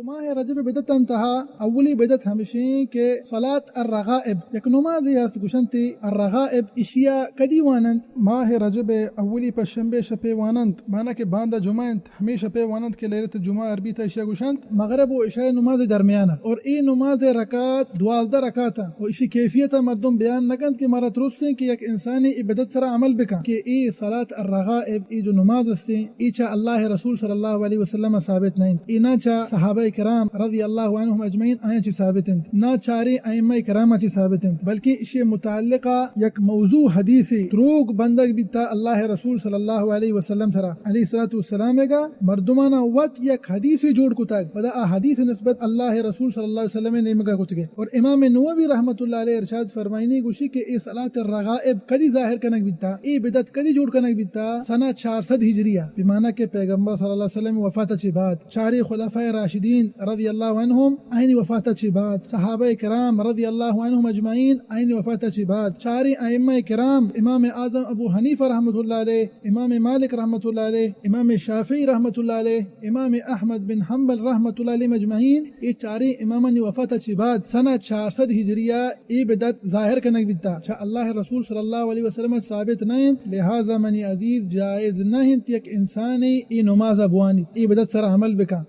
ماہ رجب بدعتاں تہا اولی بدعت ہمشیں کہ صلاۃ الرغائب، یک نمازے ہست گوشنت الرغائب، اشیا کدی واننت؟ ماہ رجب اولی پنجشنبے شپے واننت، مانا کہ باندا جمعہ انت، ہمے شپے واننت کہ لیلۃ الجمعہ عربی تہا اشیا گوشنت۔ مغرب و عشاء نماز درمیان اور اے نماز رکعت دوازدہ رکعت و اشی کیفیت مردم بیان نہ کنت کہ مارا ترسیں کہ یک انسانے اے بدعت سرا عمل بکن کہ اے صلاۃ الرغائب، اے جو نماز استیں، اے چہ اللہ رسول صلی اللہ علیہ وسلم ثابت نہ انت، اے نہ چہ صحابہ کرام رضی اللہ عنہم اجمعین آیاں چی ثابت انت، نہ چاریں ائمہ کرام چی ثابت انت، بلکہ اشی متعلقہ یک موضوع حدیثے دروگ بندگ بیتا اللہ رسول صلی اللہ علیہ وسلم سرا، علیہ الصلوۃ والسلام گا مردمانا وت یک حدیثے جوڑ کتگ، پدا آ حدیث نسبت اللہ رسول صلی اللہ علیہ وسلم نیمگا کتگے۔ اور امام نووی رحمۃ اللہ علیہ ارشاد فرمائنی گوشی کہ اے صلاۃ الرغائب کدی ظاہر کنگ بیتا، اے بدعت کدی جوڑ کنگ بیتا؟ سنہ چار سد ہجریہ، بمانا کہ پیغمبر صلی اللہ علیہ وسلم وفات چی بعد چاریں خلفاء راشدین رضی اللہ عنہم آئینی وفات چی بعد، صحابہ کرام رضی اللہ عنہم اجمعین آئینی وفات چی بعد، چاریں ائمہ کرام، امام اعظم ابو حنیفہ رحمۃ اللہ علیہ، امام مالک رحمۃ اللہ علیہ، امام شافعی رحمۃ اللہ علیہ، امام احمد بن حنبل رحمۃ اللہ علیہ اجمعین، اے چاریں امامانی وفات چی بعد سنہ چار سد ہجریہ اے بدعت ظاہر کنگ بیتا، چہ اللہ رسول صلی اللہ علیہ وسلم ثابت نہ انت، لہذا منی عزیز جائز نہ انت یک انسانے اے نماز بوانیت، اے بدعت سرا عمل بکن۔